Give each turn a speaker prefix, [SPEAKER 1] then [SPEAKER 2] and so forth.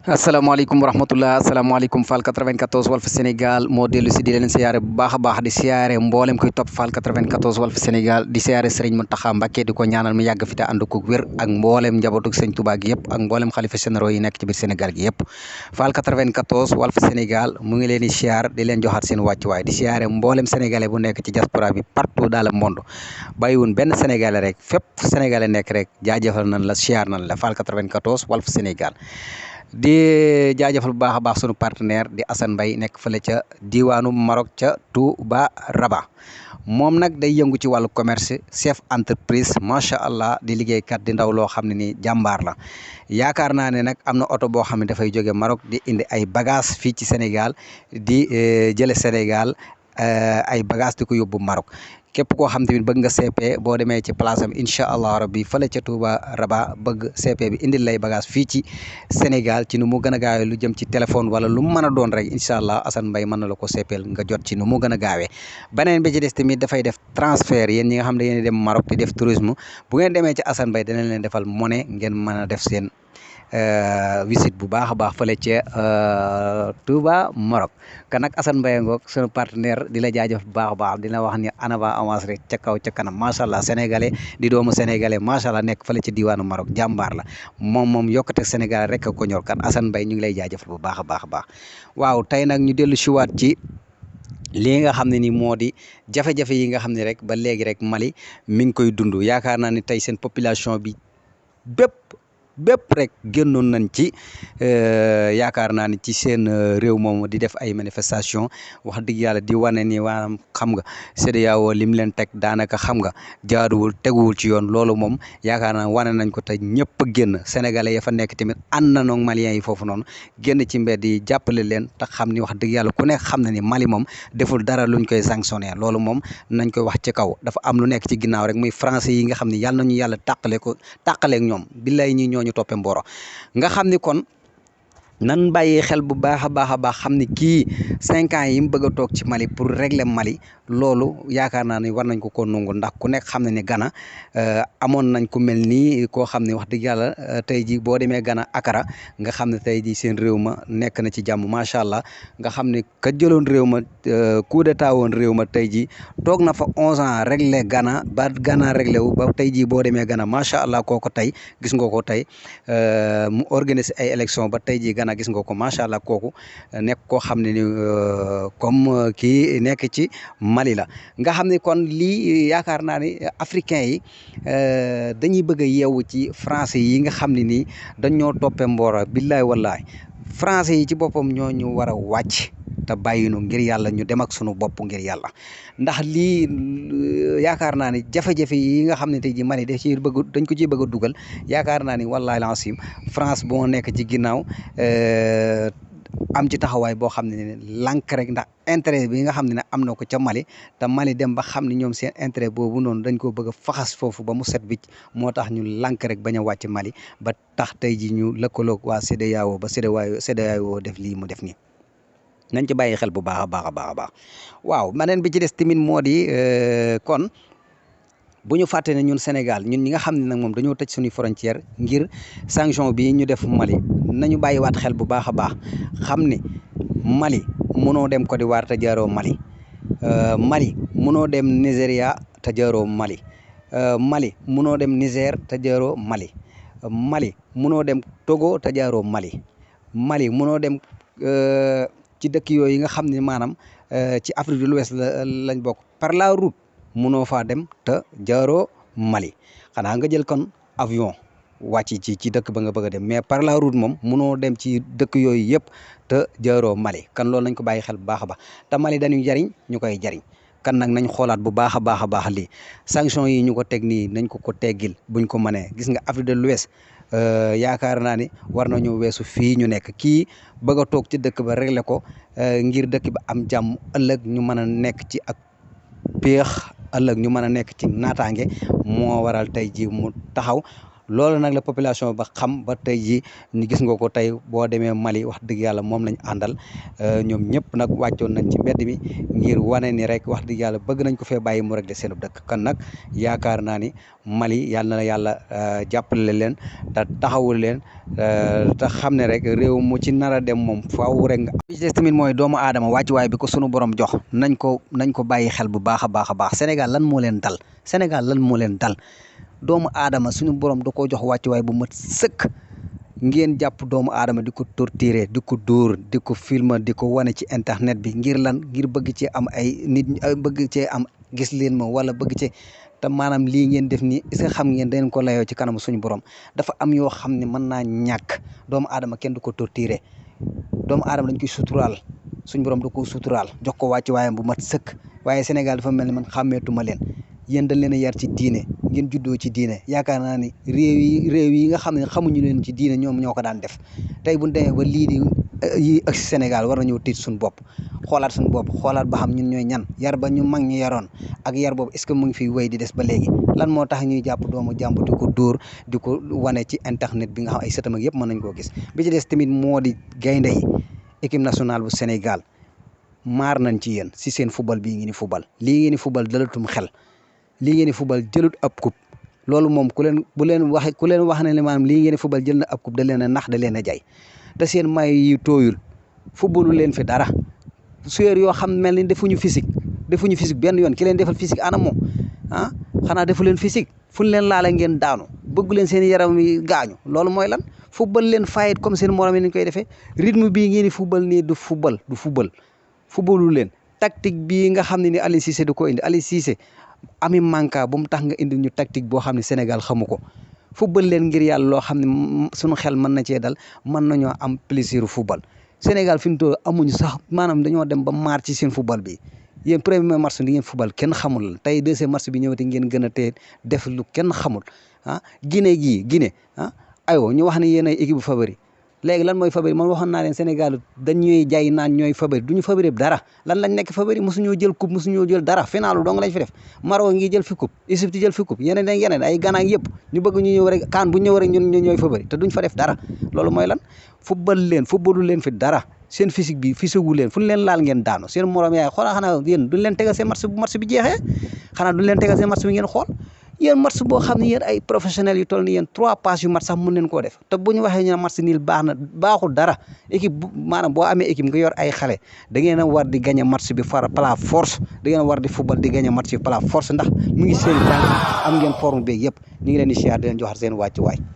[SPEAKER 1] asalaamaaleykum wa rahmatullah asalaamaaleykum Fall 94 Walf Sénégal moo dellu si di leen siyaare bu baax a baax di siyaare mboolem koy topp Fall 94 Walf Sénégal di siyaare Serigne Mountakha Mbacké di ko ñaanal mu yàgg fi te ànd ko wér ak mboolem njabootug Sëñ Touba gi yëpp ak mboolem xalifa généraux yi nekk ci biir Sénégal gi yëpp Fall 94 Walf Sénégal mu ngi leen di siyaar di leen joxaat seen wàccuwaay di siyaare mboolem sénégalais bu nekk ci diaspora bi partout dans le monde bàyyiwun benn sénégalais rek fépp sénégalais nekk rek jaajëfal nañ la siyaar nañ la Fall 94 Walf Sénégal di jaajëfal bu baax a baax sunu partenaire di Assane Mbaye nekk fële ca diwaanu Maroc ca Touba Rabat moom nag day yëngu ci wàllu commerce chef entreprise macha allah di liggéeykat di ndaw loo xam ne ni jàmbaar la yaakaar naa ne nag am na oto boo xam ne dafay jóge Maroc di indi ay bagages fii ci Sénégal di jële Sénégal ay bagages di ko yóbbu Maroc képp koo xam tamit bëgg nga CP boo demee ci place am incha allah rabbi fële ca Touba Rabat bëgg CP bi indil lay bagage fii ci Sénégal ci nu mu gën a gaawee lu jëm ci téléphone wala lu mu mën a doon rek incha allah Assane Mbaye mën na la ko CPL nga jot ci nu mu gën a gaawee beneen bi ci des tamit dafay def transfert yéen ñi nga xam ne yéen dem Maroc di def tourisme bu ngeen demee ci Assane Mbaye danañ leen defal monnaie ngeen mën a def seen visite bu baax a baax fële ca Touba Maroc kan nag Assane Mbaye ngoog sunu partenaire di la jaajëf bu baax a baax dina wax ni en avant avance rek ca kaw ca kanam macha allah sénégalais di doomu sénégalais macha allah nekk fële ci diwaanu Maroc jàmbaar la moom yokkute sénégalais rek a ko ñor kan Assane Mbaye ñu ngi lay jaajëfal bu baax a baax a baax waaw tey nag ñu dellu siwaat ci lii nga xam ne ni moo di jafe-jafe yi nga xam ne rek ba léegi rek Mali mi ngi koy dund yaakaar naa ni tey seen population bi bépp rek génnoon nañ ci yaakaar naa ni ci seen réew moom di def ay manifestation wax dëgg yàlla di wane ni maanaam xam nga CEDEAO lim leen teg daanaka xam nga jaaduwul teguwul ci yoon loolu moom yaakaar naa wane nañ ko te ñëpp a génn sénégalais ya fa nekk tamit ànd na noog maliens yi foofu noonu génn ci mbedd yi jàppale leen te xam ni wax dëgg yàlla ku nekk xam na ni Mali moom deful dara luñ koy sanctionné loolu moom nañ koy wax ci kaw dafa am lu nekk ci ginnaaw rek muy français yi nga xam ne yàlla nañu yàlla tàqaleeg ñoom billaay ñi ñu toppe mboro nga xam ni kon nan bàyyi xel bu baax a baax xam ni kii 5 ans yi mu bëgg a toog ci Mali pour régler Mali loolu yaakaar naa ni war nañ ko nungu ndax ku nekk xam ne ni Ghana amoon nañ ku mel nii koo xam ne wax dëgg yàlla tey ji boo demee Ghana Accra nga xam ne tey ji seen réew ma nekk na ci jàmm macha allah nga xam ne ka jëloon réew ma coup d'état woon réew ma tey ji toog na fa 11 ans régler Ghana ba Ghana réglé wu ba tey ji boo demee Ghana macha allah kooko tey gis nga ko tey mu organiser ay élection ba tey ji Ghana gis nga ko macha allah kooku nekk koo xam ne ni comme kii nekk ci Mali la nga xam ne kon lii yaakaar naa ni africain yi dañuy bëgg a yeewu ci français yi nga xam ne nii dañoo toppee mboora billaay wallaay français yi ci boppam ñoo ñu war a wàcc te bàyyinu ngir yàlla ñu dem ak sunu bopp ngir yàlla ndax lii yaakaar naa ni jafe-jafe yi nga xam ne tey ji Mali dañ ko ciy bëgg a dugal yaakaar naa ni wallahi lancim France boo nekk ci ginnaaw am ci taxawaay boo xam ne lànk rek ndax intérêt bi nga xam ne am na ko ca Mali te Mali dem ba xam ne ñoom seen intérêt boobu noonu dañ ko bëgg a faxas foofu ba mu set wicc moo tax ñu lànk rek bañ a wàcc Mali ba tax tey ji ñu lëkkaloog waa CEDEAO ba CEDEAO def lii mu def nii nañ ci bàyyi xel bu baax a baax waaw maneen bi ci des tamit moo di kon bu ñu fàtte ne ñun Sénégal ñun ñi nga xam ne nag moom dañoo tëj suñuy frontière ngir sanction bi ñu def Mali nañu bàyyiwaat xel bu baax a baax xam ne Mali mënoo dem Côte d'Ivoire te jaaroo Mali Mali mënoo dem Nigéria te jaaroo Mali Mali mënoo dem Niger te jaaroo Mali Mali mënoo dem Togo te jaaroo Mali Mali mënoo dem ci dëkk yooyu nga xam ne maanaam ci Afrique de l'Ouest lañ bokk par la route munoo faa dem te jaaroo Mali xanaa nga jël kon avion wàcc ci dëkk ba nga bëgg a dem mais par la route moom munoo dem ci dëkk yooyu yëpp te jaaroo Mali kan loolu nañ ko bàyyi xel bu baax a baax te Mali dañuy jariñ ñu koy jariñ kan nag nañ xoolaat bu baax a baax lii sanction yi ñu ko teg nii nañ ko teggil buñ ko mënee gis nga Afrique de l'Ouest yaakaar naa ni war nañu weesu fii ñu nekk kii bëgg a toog ci dëkk ba régler ko ngir dëkk ba am jàmm ëllëg ñu mën a nekk ci ak péex ëllëg ñu mën a nekk ci naataange moo waral tey ji mu taxaw loolu nag la population ba xam ba tey ji ñu gis nga ko tey boo demee Mali wax dëgg yàlla moom lañ àndal ñoom ñëpp nag wàccoon nañ ci mbedd mi ngir wane ni rek wax dëgg yàlla bëgg nañ ko fee bàyyi mu rek de seen dëkk kan nag yaakaar naa ni Mali yàlla na yàlla jàppale leen te taxawul leen te xam ne rek réew mu ci nar a dem moom faaw rek nga bi des tamit mooy doomu aadama wàccuwaay bi ko sunu borom jox nañ ko bàyyi xel bu baax a baax a baax Sénégal lan moo leen dal Sénégal lan moo leen dal doomu aadama suñu borom da koo jox wàccuwaay bu mat sëkk ngeen jàpp doomu aadama di ko torturer di ko dóor di ko filmer di ko wane ci internet bi ngir lan ngir bëgg cee am ay nit bëgg cee am gis leen ma wala bëgg cee te maanaam lii ngeen def nii est-ce que xam ngeen dañ ko layoo ci kanam suñu borom dafa am yoo xam ne mën naa ñàkk doomu aadama kenn du ko torturer doomu aadama dañ koy suturaal suñu borom da ko suturaal jox ko wàccuwaayam bu mat sëkk waaye Sénégal dafa mel ni man xàmmeetuma leen yéen dañ leen a yar ci diine ngeen juddoo ci diine yaakaar naa ni réew yi nga xam ne xamuñu leen ci diine ñoom ñoo ko daan def tey bu ñu demee ba lii di yi ak Sénégal war nañoo tiit suñu bopp xoolaat suñu bopp xoolaat ba xam ñun ñooy ñan yar ba ñu mag ñu yaroon ak yar boobu est-ce que mu ngi fiy wéy di des ba léegi lan moo tax ñuy jàpp doomu jàmbur di ko dóor di ko wane ci internet bi nga xam ay sëtam ak yëpp mën nañ koo gis bi ci des tamit moo di gaynde yi équipe nationale bu Sénégal maar nañ ci yéen si seen football bii ngeen di football lii ngeen di football dalatum xel lii ngeen di football jëlut ab coupe loolu moom ku leen wax ne maanaam lii ngeen di football jël na ab coupe da leen a nax da leen a jaay te seen may yi tooyul footballu leen fi dara joueur yoo xam mel ni defuñu physique benn yoon ki leen defal physique ana moom xanaa defu leen physique fu ñu leen laale ngeen daanu bëgg leen seen yaram yi gaañu loolu mooy lan football leen fayit comme seen morom yi ni ñu koy defee rythme bii ngeen di football nii du footballu leen tactique bii nga xam ne ni Aliou Cissé da ko indi Aliou Cissé ami manka bu mu tax nga indi ñu tactique boo xam ne Sénégal xamu ko football leen ngir yàlla loo xam ne suñu xel mën na cee dal mën nañoo am plaisir football Sénégal fi mu toll amuñu sax maanaam dañoo dem ba maar ci seen football bi yéen premier match di ngeen football kenn xamul la tey deuxième match bi ñëwati ngeen gën a tee def lu kenn xamul Guinée aywa ñu wax ne yéen ay équipe bu favori léegi lan mooy favori man waxoon naa leen Sénégal dañuy jaay naan ñooy favori duñu favori dara lan lañ nekk favori mosuñoo jël coupe mosuñoo jël dara finalu dong lañ fi def Maroc ngi jël fi coupe Égypte jël fi coupe yeneen ay Ghana ak yëpp ñu bëgg ñu ñëw rek kaan bu ñëw rek ñun ñooy favori te duñ fa def dara loolu mooy lan footballu leen fi dara seen physique bi wu leen fu ñu leen laal ngeen daanu seen morom yaay xoolaa xanaa yéen duñ leen tegal seen match bi jeexee xanaa duñ leen tegal seen match bi ngeen xool yéen match boo xam ne yéen ay professionnels yu toll ni yéen 3 passes yu mat sax mën leen koo def te bu ñu waxee ñu ne match niil baaxul dara équipe maanaam boo amee équipe nga yor ay xale da ngeen a war di gagné match bi par la force da ngeen a war di football di gagné match bi par la force ndax mu ngi seen tànk am ngeen forme beeg yëpp ñu ngi leen di siyaar di leen joxar seen wàccuwaay